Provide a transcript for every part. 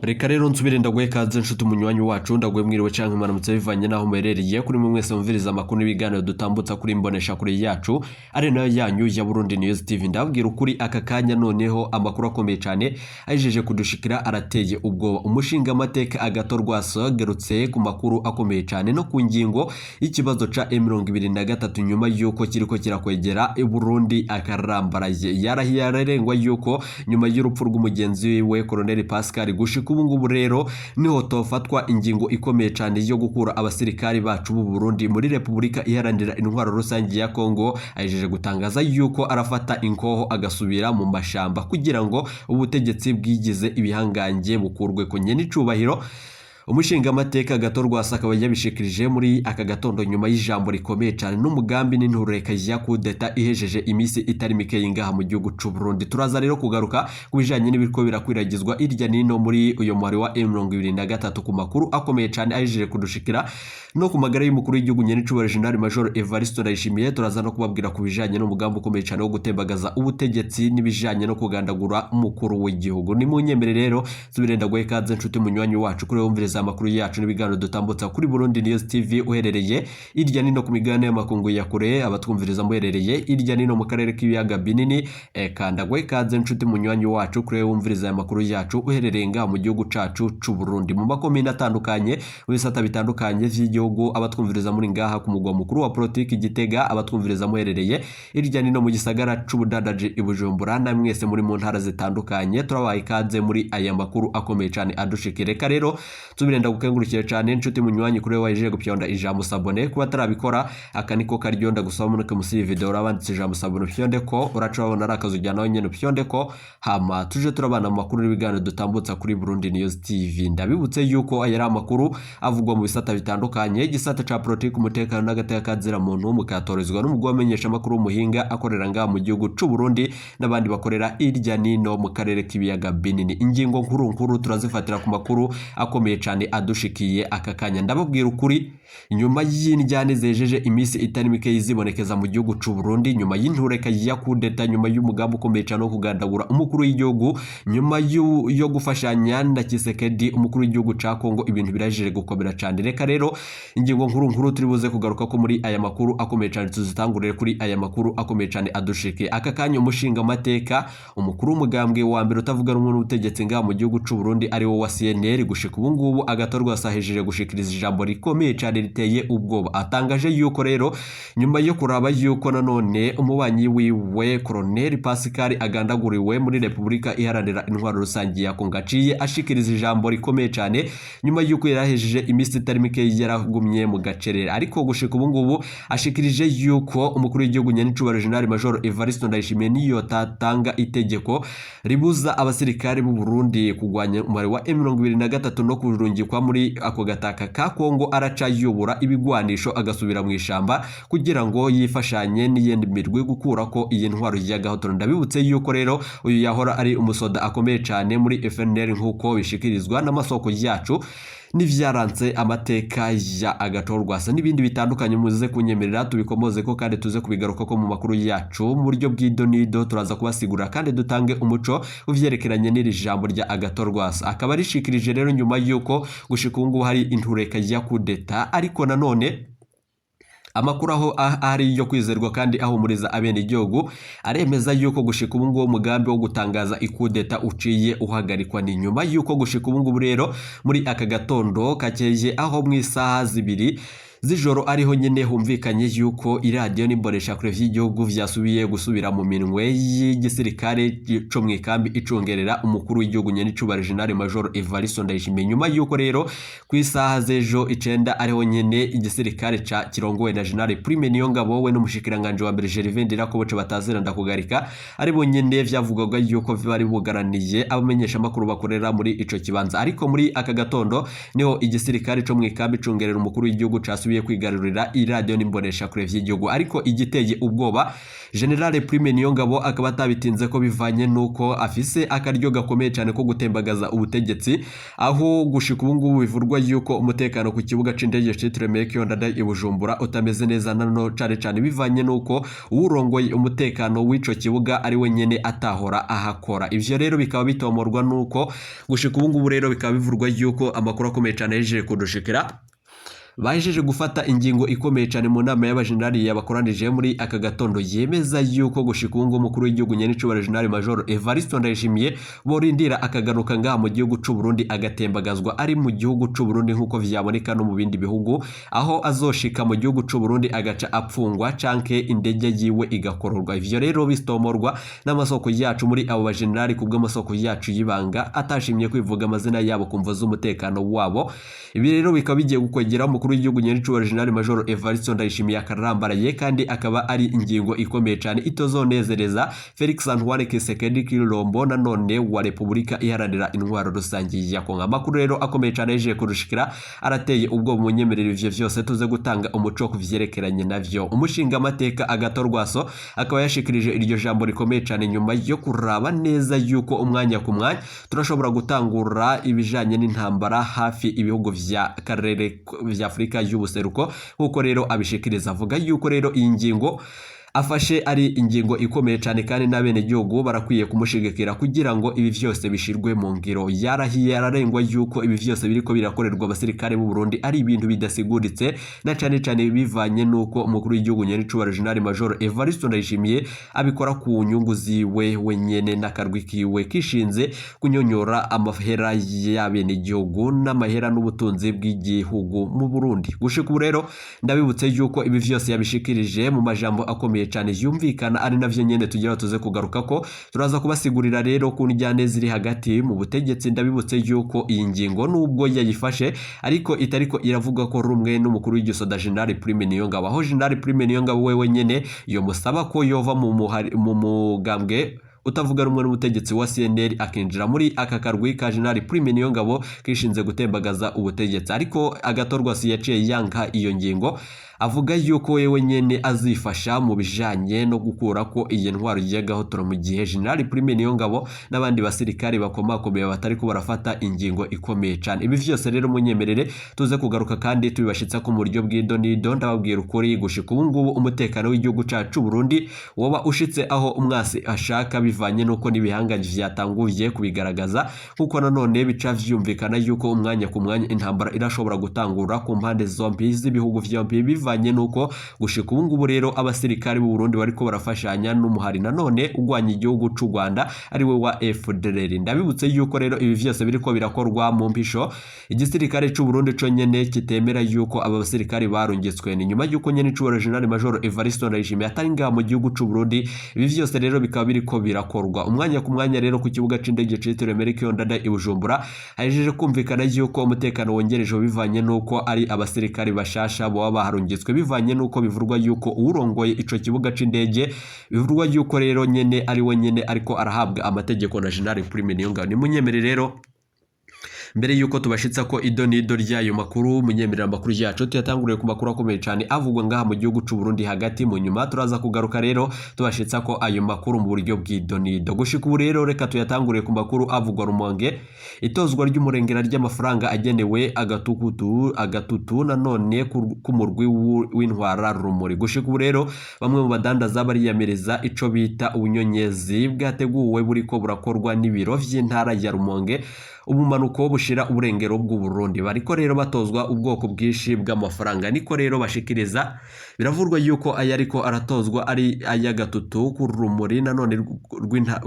Reka rero nsubire ndaguhe kaze, nshuti umunywanyi wacu. Ndaguhe mwiriwe canke mwaramutse, bivanye n'aho muherereye. Kuri mwe mwese mumviriza amakuru n'ibiganiro dutambutsa kuri imbonesha kure yacu, ari nayo yanyu ya Burundi News TV, ndababwira ukuri, aka kanya noneho amakuru akomeye cyane ajeje kudushikira arateye ubwoba. Umushinga amateka Agathon Rwasa yagarutse ku makuru akomeye cyane no ku ngingo y'ikibazo ca M23, nyuma y'uko kiriko kirakwegera i Burundi akarambaraye. Yarahiye ararengwa yuko nyuma y'urupfu rw'umugenzi wiwe Colonel Pascal, gushika ubu ngubu rero niho tofatwa ingingo ikomeye cyane yo gukura abasirikari bacu b'u Burundi muri Repubulika Iharanira Intwaro Rusange ya Kongo, ahejeje gutangaza yuko arafata inkoho agasubira mu mashamba kugira ngo ubutegetsi bwigize ibihangange bukurwe ku nyenicubahiro. Umushingamateka Agathon Rwasa akaba yabishikirije muri aka gatondo, nyuma y'ijambo rikomeye cyane n'umugambi n'intureka ya kudeta ihejeje iminsi itari mike ngaha mu gihugu c'u Burundi. Turaza rero kugaruka ku bijanye n'ibiriko birakwiragizwa irya nino muri uyo mwari wa M23, ku makuru akomeye cyane ahejeje kudushikira, no ku magara y'umukuru w'igihugu nyenicubahiro General Major Evariste Ndayishimiye. Turaza no kubabwira ku bijanye n'umugambi ukomeye cyane wo gutembagaza ubutegetsi n'ibijanye no kugandagura umukuru w'igihugu. Ni mu nyemere rero nsubire ndaguhe kaze, nshuti munywanyi wacu, kuri wumviriza amakuru yacu n'ibiganiro dutambutsa kuri Burundi News TV, uherereye irya nino ku migabane y'amakungu ya kure, abatwumviriza muherereye irya nino mu karere k'ibiyaga binini. Eka ndaguhe kaze, nshuti munywanyi wacu, kuri wumviriza aya makuru yacu uherereye ngaha mu gihugu cacu c'u Burundi, mu makomine atandukanye, mu bisata bitandukanye vy'igihugu, abatwumviriza muri ngaha ku mugwa mukuru wa politiki Gitega, abatwumviriza muherereye irya nino mu gisagara c'ubudandaji i Bujumbura, na mwese muri mu ntara zitandukanye, turabaye ikaze muri aya makuru akomeye cyane adushikire. Reka rero nsubire ndagukengurukire cyane, nshuti munywanyi, kuri waje gupyonda ijambo s'abonner. Kuba atarabikora, aka niko karyo ndagusaba: munuke musi iyi video urabanditse ijambo s'abonner, upyonde ko. Uraca wabona ari akazu ujyana nawe nyene, upyonde ko, hama tuje turabana mu makuru n'ibiganiro dutambutsa kuri Burundi News TV. Ndabibutse yuko aya ari amakuru avugwa mu bisata bitandukanye, igisata ca politiki, umutekano n'agateka muntu, mukatorezwa n'umugwi wamenyesha amakuru w'umuhinga akorera ngaha mu gihugu c'u Burundi n'abandi bakorera irya nino mu karere k'ibiyaga binini. Ingingo nkuru nkuru turazifatira ku makuru akomeye cyane adushikiye aka kanya. Ndababwira ukuri, nyuma y'indyane zejeje iminsi itari mike zibonekeza mu gihugu c'u Burundi, nyuma y'intureka ya kudeta, nyuma y'umugambi ukomeye cyane wo kugandagura umukuru w'igihugu, nyuma yo gufashanya na Tshisekedi, umukuru w'igihugu ca Kongo, ibintu birajeje gukomera cyane. Reka rero ingingo nkuru nkuru turi buze kugaruka ko muri aya makuru akomeye cyane tuzitangurire kuri aya makuru akomeye cyane adushike aka kanya. Umushinga amateka, umukuru w'umugambwe wa mbere utavuga rumwe n'ubutegetsi ngaha mu gihugu c'u Burundi, ari wo wa CNL, gushika ubu ngubu Agathon Rwasa ahejeje gushikiriza ijambo rikomeye cyane riteye ubwoba. Atangaje yuko rero nyuma yo kuraba yuko nanone umubanyi wiwe Colonel Pascal agandaguriwe muri Repubulika Iharanira Intwaro Rusange ya Kongo, aciye ashikiriza ijambo rikomeye cyane nyuma yuko yarahejeje iminsi itari mike yaragumye mu gacerere. Ariko gushika ubu ngubu ashikirije yuko umukuru w'igihugu nyenicubahiro General Major Evariste Ndayishimiye niyo tatanga itegeko ribuza abasirikare b'u Burundi kugwanya umubare wa M23 no kurungikwa muri ako gataka ka Kongo, araca yubura ibigwanisho agasubira mu ishamba kugira ngo yifashanye n'iyindi mirwi gukura ko iyi ntwaro y'agahotoro. Ndabibutse yuko rero uyu yahora ari umusoda akomeye cyane muri FNL, nk'uko bishikirizwa n'amasoko yacu n'ivyaranze amateka ya Agathon Rwasa n'ibindi bitandukanye. Muze kunyemerera tubikomoze ko kandi tuze kubigaruka ko mu makuru yacu mu buryo bw'idonido. Turaza kubasigurira kandi dutange umuco uvyerekeranye n'iri jambo rya Agathon Rwasa, akaba rishikirije rero nyuma y'uko gushika ubu ngubu hari intureka ya kudeta. Ariko nanone amakuru aho ari yo kwizerwa kandi ahumuriza abenegihugu aremeza yuko gushika ubu ngubu umugambi wo gutangaza ikudeta uciye uhagarikwa. Ni nyuma yuko gushika ubu ngubu rero muri aka gatondo kakeye, aho mu isaha 2 z'ijoro ariho nyine humvikanye yuko iradiyo n'imboneshakure vy'igihugu vyasubiye gusubira mu minwe y'igisirikare co mw'ikambi icungerera umukuru w'igihugu nyenicubahiro General Major Evariste Ndayishimiye, nyuma yuko rero ku isaha z'ejo 9 ariho nyene igisirikare ca kirongowe na General Prime Niyongabo we n'umushikiranganje wa mbere Gervais Ndirakobuca batazira ndakugarika, ari bo nyene vyavugwaga yuko bari bugaraniye abamenyeshamakuru bakorera muri ico kibanza. Ariko muri aka gatondo niho igisirikare co mw'ikambi icungerera umukuru w'igihugu casubiye. basubiye kwigarurira iradiyo n'imbonesha kure vy'igihugu. Ariko igiteye ubwoba, General Prime Niyongabo akaba atabitinze ko bivanye nuko afise akaryo gakomeye cyane ko gutembagaza ubutegetsi, aho gushika ubu ngubu bivurwa yuko umutekano ku kibuga c'indege citiriwe Melchior Ndadaye i Bujumbura utameze neza nano, cane cane bivanye nuko uwurongoye umutekano w'ico kibuga ari we nyene atahora ahakora. Ivyo rero bikaba bitomorwa nuko gushika ubu ngubu rero bikaba bivurwa yuko amakuru akomeye cane yahejeje kudushikira, bahejeje gufata ingingo ikomeye cyane mu nama y'abajenerali yabakoranije muri aka gatondo, yemeza yuko gushika ubu ngubu umukuru w'igihugu nyenicubahiro General Major Evariste Ndayishimiye borindira akagaruka ngaha mu gihugu c'u Burundi, agatembagazwa ari mu gihugu c'u Burundi nk'uko vyaboneka no mu bindi bihugu, aho azoshika mu gihugu c'u Burundi agaca apfungwa canke indege yiwe igakororwa. Ivyo rero bistomorwa n'amasoko yacu muri abo bajenerali, kubw'amasoko yacu y'ibanga atashimye kwivuga amazina yabo kumva z'umutekano wabo. Ibi rero bikaba bigiye gukwegera umukuru w'igihugu nyenicubahiro General Major Evariste Ndayishimiye akarambaraye, kandi akaba ari ingingo ikomeye cyane itozonezereza Felix Antoine Tshisekedi Tshilombo nanone wa Repubulika Iharanira Intwaro Rusange ya Kongo. Amakuru rero akomeye cyane yaje kurushikira arateye ubwoba, munyemerera ivyo vyose tuze gutanga umuco ku vyerekeranye navyo. Umushinga amateka Agathon Rwasa akaba yashikirije iryo jambo rikomeye cyane nyuma yo kuraba neza yuko umwanya ku mwanya turashobora gutangura ibijanye n'intambara hafi ibihugu vya karere vya Afurika y'ubuseruko, nk'uko rero abishikiriza avuga yuko rero iyi ngingo afashe ari ingingo ikomeye cyane, kandi n'abenegihugu barakwiye kumushigikira kugira ngo ibi vyose bishirwe mu ngiro. Yarahiye ararengwa yuko ibi vyose biriko birakorerwa abasirikare b'u Burundi ari ibintu bidasiguritse, na cane cane bivanye nuko umukuru w'igihugu nyenicubahiro General Major Evariste Ndayishimiye abikora ku nyungu ziwe wenyene n'akarwi kiwe kishinze kunyonyora amahera y'abenegihugu n'amahera n'ubutunzi bw'igihugu mu Burundi. Gushika ubu rero ndabibutse yuko ibi vyose yabishikirije mu majambo akomeye cyane yumvikana, ari navyo nyene tugira tuze kugaruka ko turaza kubasigurira rero ku njyane ziri hagati mu butegetsi. Ndabibutse yuko iyi ngingo nubwo yayifashe ariko itariko iravuga ko rumwe n'umukuru w'igisoda General Prime Niyongabo, aho General Prime Niyongabo wewe nyene yomusaba ko yova mu mugambwe utavuga rumwe n'ubutegetsi wa CNL akinjira muri aka karwi ka General Prime Niyongabo kishinze gutembagaza ubutegetsi. Ariko Agathon Rwasa yaciye yanka iyo ngingo, avuga yuko wewe nyene azifasha mu bijanye no gukura ko iyi ntwaro y'agahotora mu gihe General Prime Niyongabo n'abandi basirikare bakomakomeye batariko barafata ingingo ikomeye cyane. Ibi vyose rero munyemerere tuze kugaruka kandi tubibashitsa ko mu buryo bw'idonido. Ndababwira ukuri, gushika ubu ngubu umutekano w'igihugu cacu Burundi woba ushitse aho umwasi ashaka, bivanye nuko n'ibihangange vyatanguye kubigaragaza, nkuko nanone bica vyumvikana yuko umwanya ku mwanya intambara irashobora gutangura ku mpande zombi z'ibihugu vyombi, bivanye nuko gushika ubu ngubu rero abasirikare b'u Burundi bariko barafashanya n'umuhari nanone ugwanya igihugu c'u Rwanda ari we wa FDLR. Ndabibutse yuko rero ibi vyose biriko birakorwa mu mpisho, igisirikare c'u Burundi co nyene kitemera yuko aba basirikare barungitswe. Ni nyuma yuko nyene icubahiro General Major Evariste Ndayishimiye atari ngaha mu gihugu c'u Burundi. Ibi vyose rero bikaba biriko birakorwa umwanya ku mwanya. Rero ku kibuga c'indege citiriwe Melchior Ndadaye i Bujumbura hahejeje kumvikana yuko umutekano wongerejwe bivanye nuko ari abasirikare bashasha boba baharungitswe, bivanye nuko bivurwa yuko uwurongoye ico kibuga c'indege bivurwa yuko rero nyene ari we nyene ariko arahabwa amategeko na General Prime Niyongabo. Nimunyemere rero, mbere yuko tubashitsa ko ido n'ido ry'ayo makuru, munyemerera amakuru yacu tuyatanguriye ku makuru akomeye cyane avugwa ngaha mu gihugu c'u Burundi hagati. Mu nyuma turaza kugaruka rero tubashitsa ko ayo makuru mu buryo bw'ido n'ido. Gushika ubu rero reka tuyatanguriye ku makuru avugwa Rumonge, itozwa ry'umurengera ry'amafaranga agenewe agatukutu agatutu nanone k'umurwi w'intwara rumuri. Gushika ubu rero bamwe mu badandaza bariyamiriza ico bita ubunyonyezi bwateguwe buriko burakorwa n'ibiro vy'intara ya Rumonge, ubumanuko bushira uburengero bw'u Burundi. Bariko rero batozwa ubwoko bwinshi bw'amafaranga, niko rero bashikiriza. Biravurwa yuko aya ariko aratozwa ari ay'agatutu k'urumuri nanone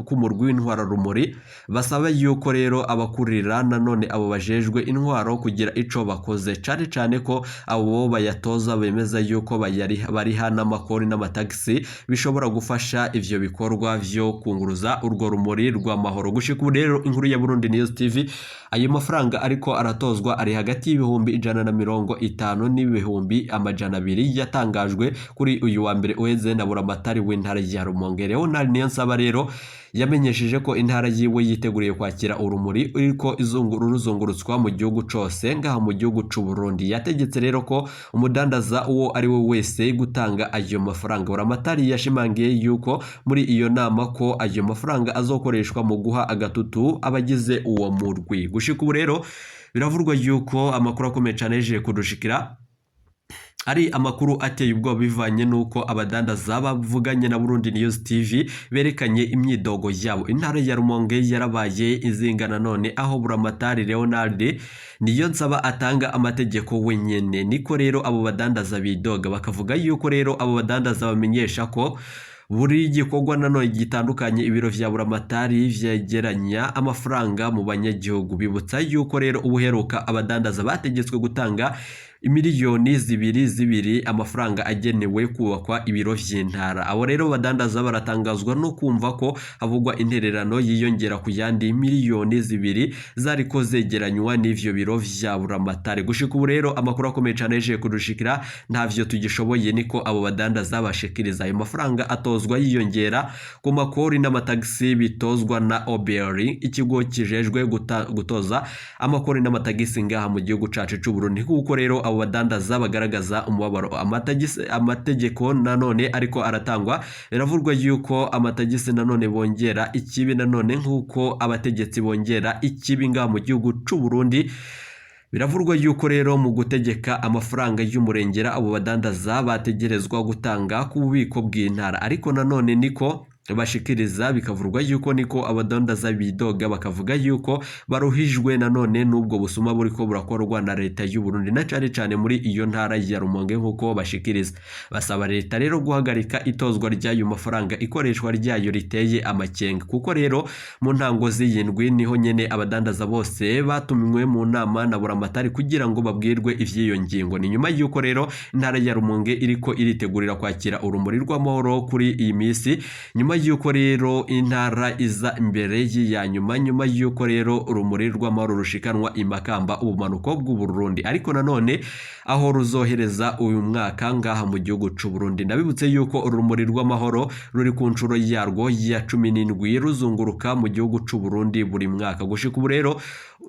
k'umurwi w'intwara rumuri. Basaba yuko rero abakurira nanone abo bajejwe intwaro kugira ico bakoze, cane cane ko abo bayatoza bemeza yuko bariha n'amakori n'amatagisi bishobora gufasha ivyo bikorwa vyo kunguruza urwo rumuri rw'amahoro. Gushika ubu rero inkuru ya Burundi News TV Ayo mafaranga ariko aratozwa ari hagati y'150,000 n'200,000 yatangajwe kuri uyu wa mbere uheze na buramatari w'intara ya Rumonge. Leonard Niyonsaba rero yamenyesheje ko intara yiwe yiteguriye kwakira urumuri uriko ruzungurutswa mu gihugu cose ngaha mu gihugu c'u Burundi. Yategetse rero ko umudandaza uwo ari we wese gutanga ayo mafaranga. Buramatari yashimangiye yuko muri iyo nama ko ayo mafaranga azokoreshwa mu guha agatutu abagize uwo murwi. Gushika ubu rero biravurwa yuko amakuru akomeye cane yeje kudushikira ari amakuru ateye ubwoba bivanye n'uko abadandaza bavuganye na Burundi News TV berekanye imyidogo yabo. Intara ya Rumonge yarabaye izinga nanone aho buramatari Leonard Niyonsaba atanga amategeko wenyene. Niko rero abo badandaza bidoga bakavuga yuko rero abo badandaza bamenyesha ko buri gikorwa nanone gitandukanye ibiro vya buramatari vyegeranya amafaranga mu banyagihugu. Bibutsa yuko rero ubuheruka abadandaza bategetswe gutanga imiliyoni zibiri zibiri amafaranga agenewe kubakwa ibiro vy'intara. Abo rero badandaza baratangazwa no kumva ko havugwa intererano yiyongera ku yandi miliyoni 2 zariko zegeranywa n'ivyo biro vya buramatari. Gushika ubu rero amakuru akomeye cane yeje kudushikira ntavyo tugishoboye, niko abo badandaza bashikiriza. Ayo mafaranga atozwa yiyongera ku makori n'amatagisi bitozwa na OBR, ikigo kijejwe gutoza amakori n'amatagisi ngaha mu gihugu cacu c'u Burundi. Kuko rero abo badandaza bagaragaza umubabaro, amategeko nanone ariko aratangwa, biravurwa yuko amatagisi nanone bongera ikibi nanone nk'uko abategetsi bongera ikibi ngaha mu gihugu c'u Burundi. Biravurwa yuko rero mu gutegeka amafaranga y'umurengera abo badandaza bategerezwa gutanga ku bubiko bw'intara, ariko nanone niko bashikiriza. Bikavurwa yuko niko abadandaza bidoga bakavuga yuko baruhijwe nanone n'ubwo busuma buriko burakorwa na leta y'u Burundi na cane cane muri iyo ntara ya Rumonge nk'uko bashikiriza. Basaba leta rero guhagarika itozwa ry'ayo mafaranga, ikoreshwa ryayo riteye amakenga, kuko rero mu ntango z'iyindwi niho nyene abadandaza bose batumiwe mu nama na buramatari kugira ngo babwirwe ivy'iyo ngingo. Ni nyuma yuko rero intara ya Rumonge iriko iritegurira kwakira urumuri rw'amahoro kuri iyi misi, nyuma yuko rero intara iza imbere y'iya nyuma, nyuma yuko rero urumuri rw'amahoro rushikanwa imakamba ubumanuko bw'u Burundi, ariko nanone aho ruzohereza uyu mwaka ngaha mu gihugu c'u Burundi. Ndabibutse yuko urumuri rw'amahoro ruri ku nshuro yarwo ya 17 ruzunguruka mu gihugu c'u Burundi buri mwaka. Gushika ubu rero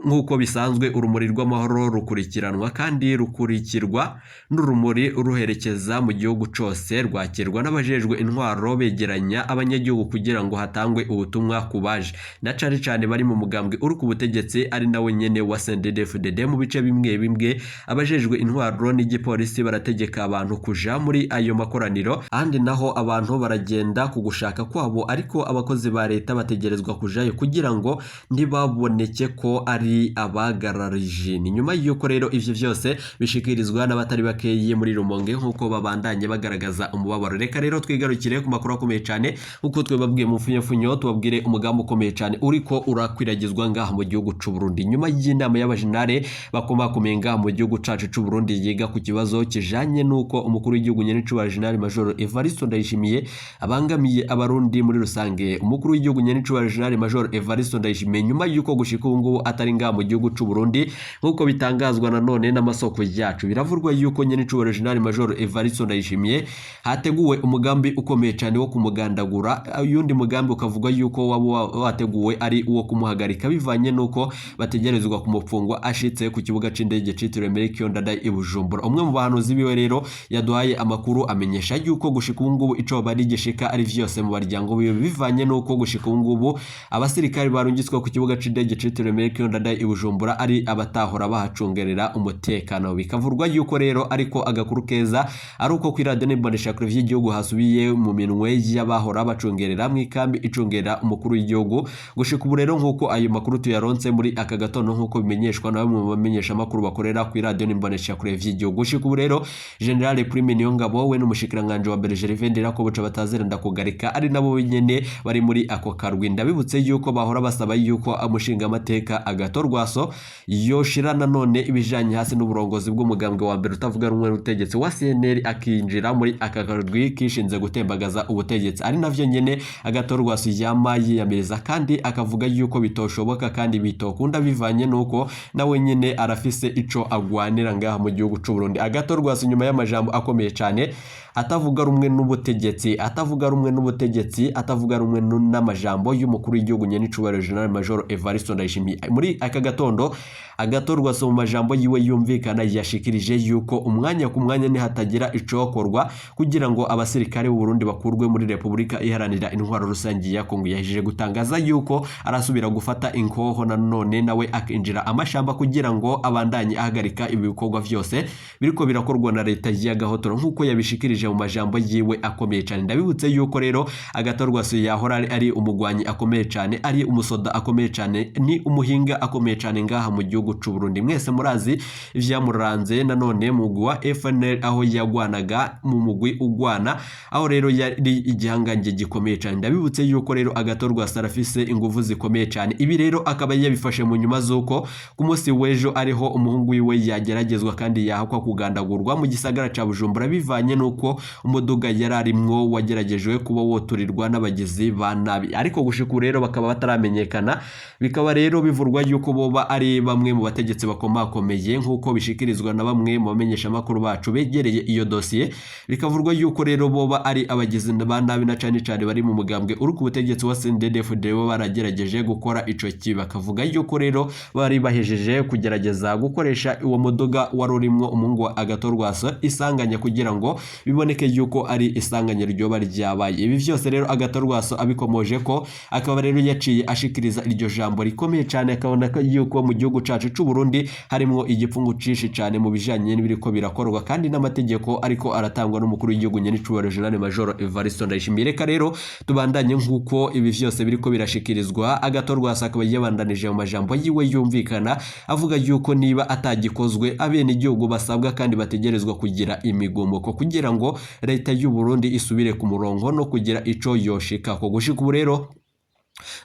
nk'uko bisanzwe urumuri rw'amahoro rukurikiranwa kandi rukurikirwa n'urumuri ruherekeza mu gihugu cose, rwakirwa n'abajejwe intwaro begeranya abanyagihugu kugira ngo hatangwe ubutumwa ku baje na cane cane bari mu mugambwe uri ku butegetsi ari nawe nyene wa CNDD-FDD. Mu bice bimwe bimwe abajejwe intwaro n'igipolisi barategeka abantu kuja muri ayo makoraniro, ahandi naho abantu baragenda ku gushaka kwabo, ariko abakozi ba leta bategerezwa kujayo kugira ngo ntibaboneke ko ari abagararije. Ni nyuma y'uko rero ivyo vyose bishikirizwa n'abatari bakeyi muri Rumonge nk'uko babandanye bagaragaza umubabaro. Reka rero twigarukire ku makuru akomeye cane nk'uko twebabwiye mu mfunyafunyo, tubabwire umugambi ukomeye cane uriko urakwiragizwa ngaha mu gihugu c'u Burundi nyuma y'inama y'abajenare bakomakomeye ngaha mu gihugu cacu c'u Burundi yiga ku kibazo kijanye n'uko umukuru w'igihugu nyenicubahiro General Major Evariste Ndayishimiye abangamiye abarundi muri rusange. Umukuru w'igihugu nyenicubahiro General Major Evariste Ndayishimiye nyuma y'uko gushika ubu ngubu atari ngaha mu gihugu c'u Burundi nk'uko bitangazwa nanone n'amasoko yacu, biravurwa yuko nyenicubahiro General Major Evariste Ndayishimiye hateguwe umugambi ukomeye cane wo kumugandagura. Uyundi mugambi ukavuga yuko waba wateguwe ari uwo kumuhagarika bivanye n'uko bategerezwa kumupfungwa ashitse ku kibuga c'indege citiriwe Melchior Ndadaye i Bujumbura. Umwe mu bahanuzi biwe rero yaduhaye amakuru amenyesha yuko gushika ubu ngubu ico bari gishika ari vyose mu baryango biwe bivanye n'uko gushika ubu ngubu abasirikari barungitswe ku kibuga c'indege citiriwe Melchior Ndadaye i Bujumbura ari abatahora bahacungerera umutekano. Bikavurwa yuko rero ariko agakuru keza ari uko kuri radiyo n'imboneshakure vy'igihugu hasubiye mu minwe y'abahora bacungerera mu ikambi icungerera umukuru w'igihugu. Gushika ubu rero nk'uko ayo makuru tuyaronse muri aka gatondo nk'uko bimenyeshwa na bamwe mu bamenyeshamakuru bakorera kuri radiyo n'imboneshakure vy'igihugu, gushika ubu rero General Prime Niyongabo we n'umushikiranganje wa mbere Gervais Ndirakobuca bataziranda kugarika ari nabo nyene bari muri ako karwi. Ndabibutse yuko bahora basaba yuko amushinga amateka agato Agathon yoshira nanone ibijanye hasi n'uburongozi bw'umugambwe wa mbere utavuga rumwe n'ubutegetsi wa CNL, akinjira muri aka karwi kishinze gutembagaza ubutegetsi, ari navyo nyene Agathon yama yiyamiriza kandi akavuga yuko bitoshoboka kandi bitokunda, bivanye nuko nawe nyene arafise ico agwanira ngaha mu gihugu c'u Burundi. Agathon nyuma y'amajambo akomeye cane atavuga rumwe n'ubutegetsi, atavuga rumwe n'ubutegetsi, atavuga rumwe n'amajambo y'umukuru w'igihugu nyenicubahiro General Major Evariste Ndayishimiye, muri aka gatondo Agathon mu majambo yiwe yumvikana yashikirije yuko umwanya ku mwanya nihatagira icokorwa kugira ngo abasirikare b'u Burundi bakurwe muri Repubulika Iharanira Intwaro Rusange ya Kongo, yahejeje gutangaza yuko arasubira gufata inkoho nanone nawe akinjira amashamba kugira ngo abandanye ahagarika ibi bikorwa vyose biriko birakorwa na leta ya Gahotoro, nk'uko yabishikirije mu majambo yiwe akomeye cyane. Ndabibutse yuko rero Agathon yahora ari umugwanyi akomeye cyane, ari umusoda akomeye cyane, ni umuhinga akomeye cyane ngaha mu gihugu c'u Burundi. Mwese murazi ivyamuranze nanone mu mugwi wa FNL, aho yagwanaga mu mugwi ugwana, aho rero yari igihangange gikomeye cyane. Ndabibutse yuko rero Agathon arafise inguvu zikomeye cyane. Ibi rero akaba yabifashe mu nyuma z'uko ku munsi w'ejo ariho umuhungu wiwe yageragezwa kandi yahakwa kugandagurwa mu gisagara ca Bujumbura, bivanye n'uko umuduga yari arimwo wageragejwe kuba woturirwa n'abagizi ba nabi, ariko gushika ubu rero bakaba bataramenyekana. Bikaba rero bivurwa yuko boba ari bamwe mu bategetsi bakomakomeye, nk'uko bishikirizwa na bamwe mu bamenyeshamakuru bacu begereye iyo dosiye. Bikavurwa yuko rero boba ari abagizi ba nabi na cane cane bari mu mugambwe uri ku butegetsi wa CNDD-FDD, bo baragerageje gukora ico kibi. Bakavuga yuko rero bari bahejeje kugerageza gukoresha uwo muduga wari urimwo umuhungu wa Agathon Rwasa isanganya, kugira ngo biboneke yuko ari isanganya ryoba ryabaye. Ibi vyose rero Agathon Rwasa abikomoje ko akaba rero yaciye ashikiriza iryo jambo rikomeye cyane, akabona ko yuko mu gihugu cacu c'u Burundi harimwo igipfungu cinshi cyane mu bijanye n'ibiriko birakorwa kandi n'amategeko ariko aratangwa n'umukuru w'igihugu nyenicubahiro General Major Evariste Ndayishimiye. Reka rero tubandanye nk'uko ibi vyose biriko birashikirizwa. Agathon Rwasa akaba yabandanije mu majambo yiwe yumvikana avuga yuko niba atagikozwe, abenegihugu basabwa kandi bategerezwa kugira imigumuko kugira ngo leta y'u Burundi isubire ku murongo no kugira ico yoshikako. Gushika ubu rero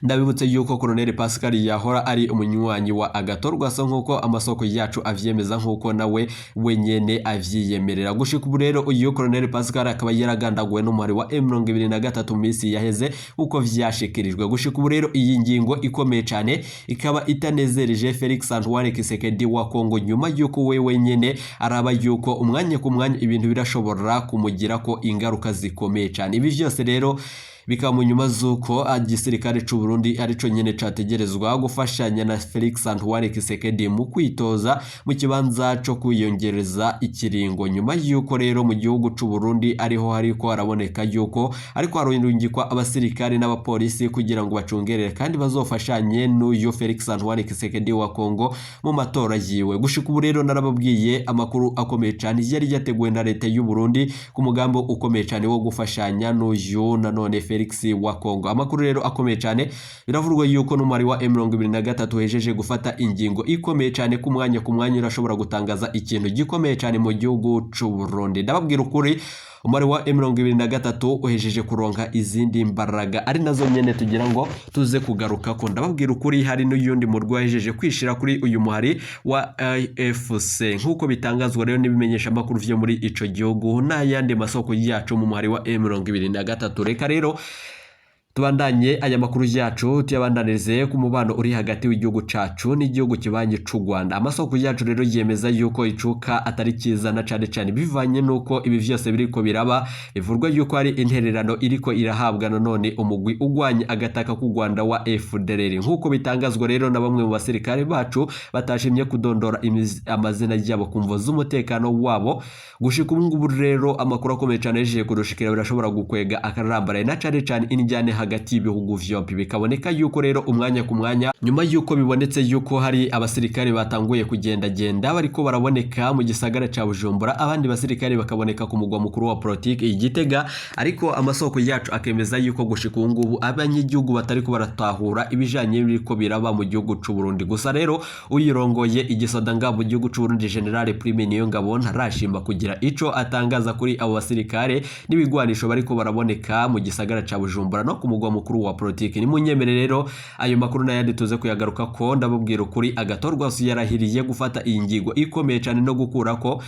ndabibutse yuko Colonel Pascal yahora ari umunywanyi wa Agathon Rwasa, nk'uko amasoko yacu avyemeza, nk'uko nawe wenyene avyiyemerera. Gushika ubu rero uyu Colonel Pascal akaba yaragandaguwe n'umuhari wa M23 mu minsi yaheze, nk'uko vyashikirijwe. Gushika ubu rero iyi ngingo ikomeye cane ikaba itanezereje Felix Antoine Tshisekedi wa Kongo, nyuma yuko we wenyene araba yuko umwanya ku mwanya ibintu birashobora kumugirako ingaruka zikomeye cane. Ibi vyose rero bikaba mu nyuma z'uko igisirikare c'u Burundi arico nyene categerezwa gufashanya na Felix Antoine Tshisekedi mu kwitoza mu kibanza co kwiyongereza ikiringo, nyuma yuko rero mu gihugu c'u Burundi ariho hariko haraboneka yuko ariko harungikwa abasirikare n'abapolisi kugira ngo bacungerere kandi bazofashanye n'uyu Felix Antoine Tshisekedi wa Kongo mu matora yiwe. Gushika ubu rero narababwiye amakuru akomeye cane yari yateguwe na leta y'u Burundi ku mugambi ukomeye cane wo gufashanya n'uyu nanone Felix wa Kongo. Amakuru rero akomeye cyane, biravurwa yuko n'umwari wa M23 hejeje gufata ingingo ikomeye cyane, ku mwanya ku mwanya urashobora gutangaza ikintu gikomeye cyane mu gihugu c'u Burundi. Ndababwira ukuri, umubare wa M23 uhejeje kuronka izindi mbaraga, ari nazo nyene tugira ngo tuze kugaruka ko. Ndababwira ukuri, hari n'uyundi murwi wahejeje kwishira kuri uyu muhari wa AFC, nk'uko bitangazwa rero n'ibimenyesha makuru vyo muri ico gihugu n'ayandi masoko yacu mu muhari wa M23. Reka rero tubandanye aya makuru yacu, tuyabandanirize ku mubano uri hagati w'igihugu cacu n'igihugu kibanyi c'u Rwanda. Amasoko yacu rero yemeza yuko icuka atari cyiza, na cane cane bivanye nuko ibi vyose biriko biraba, bivurwa yuko ari intererano iriko irahabwa nanone umugwi ugwanya agataka k'u Rwanda wa FDLR, nk'uko bitangazwa rero na bamwe mu basirikare bacu batashimye kudondora amazina yabo ku mvo z'umutekano wabo. Gushika ubu ngubu rero amakuru akomeye cane yaje kurushikira birashobora gukwega akarambaraye na cane cane injyane hagati y'ibihugu vyompi, bikaboneka yuko rero umwanya ku mwanya, nyuma yuko bibonetse yuko hari abasirikare batanguye kugendagenda bariko baraboneka mu gisagara ca Bujumbura, abandi basirikare bakaboneka ku mugwa mukuru wa politiki i Gitega, ariko amasoko yacu akemeza yuko gushika ubu ngubu abanyagihugu batariko baratahura ibijanye n'ibiriko biraba mu gihugu c'u Burundi. Gusa rero uyirongoye igisoda nga mu gihugu c'u Burundi, General Prime Niyongabo, ntarashimba kugira ico atangaza kuri abo basirikare n'ibigwanisho bariko baraboneka mu gisagara ca Bujumbura no ku mugwa mukuru wa politiki. Nimunyemere rero ayo makuru n'ayandi tuze kuyagaruka ko ndababwira ukuri, Agathon Rwasa yarahiriye gufata iyi ngingo ikomeye cyane no gukura ko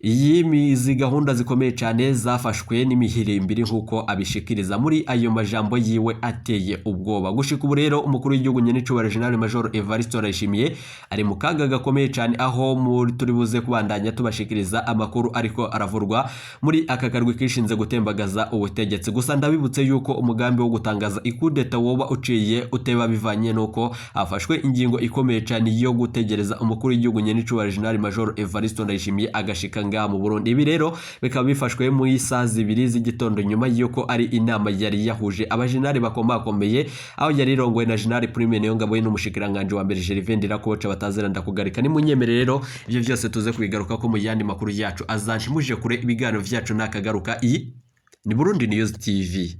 iyi mizi gahunda zikomeye cyane zafashwe n'imihirimbiri, nk'uko abishikiriza muri ayo majambo yiwe ateye ubwoba. Gushika ubu rero, umukuru w'igihugu nyenicubahiro General Major Evariste Ndayishimiye ari mu kaga gakomeye cyane, aho muri turi buze kubandanya tubashikiriza amakuru ariko aravurwa muri aka karwi kishinze gutembagaza ubutegetsi. Gusa ndabibutse yuko umugambi wo gutangaza ikudeta woba uciye uteba, bivanye nuko hafashwe ingingo ikomeye cyane yo gutegereza umukuru w'igihugu nyenicubahiro General Major Evariste Ndayishimiye agashika ngaha mu Burundi. Ibi rero bikaba bifashwe mu isaha 2 z'igitondo, nyuma y'uko ari inama yari yahuje abajenali bakomakomeye, aho yari irongowe na General Prime Niyongabo n'umushikiranganje wa mbere Gervais Ndirakobuca batazira ndakugarika. Nimunyemere rero ivyo byose tuze kubigaruka ko mu yandi makuru yacu azanshimuje kure. Ibiganiro vyacu nakagaruka. Iyi ni Burundi News TV.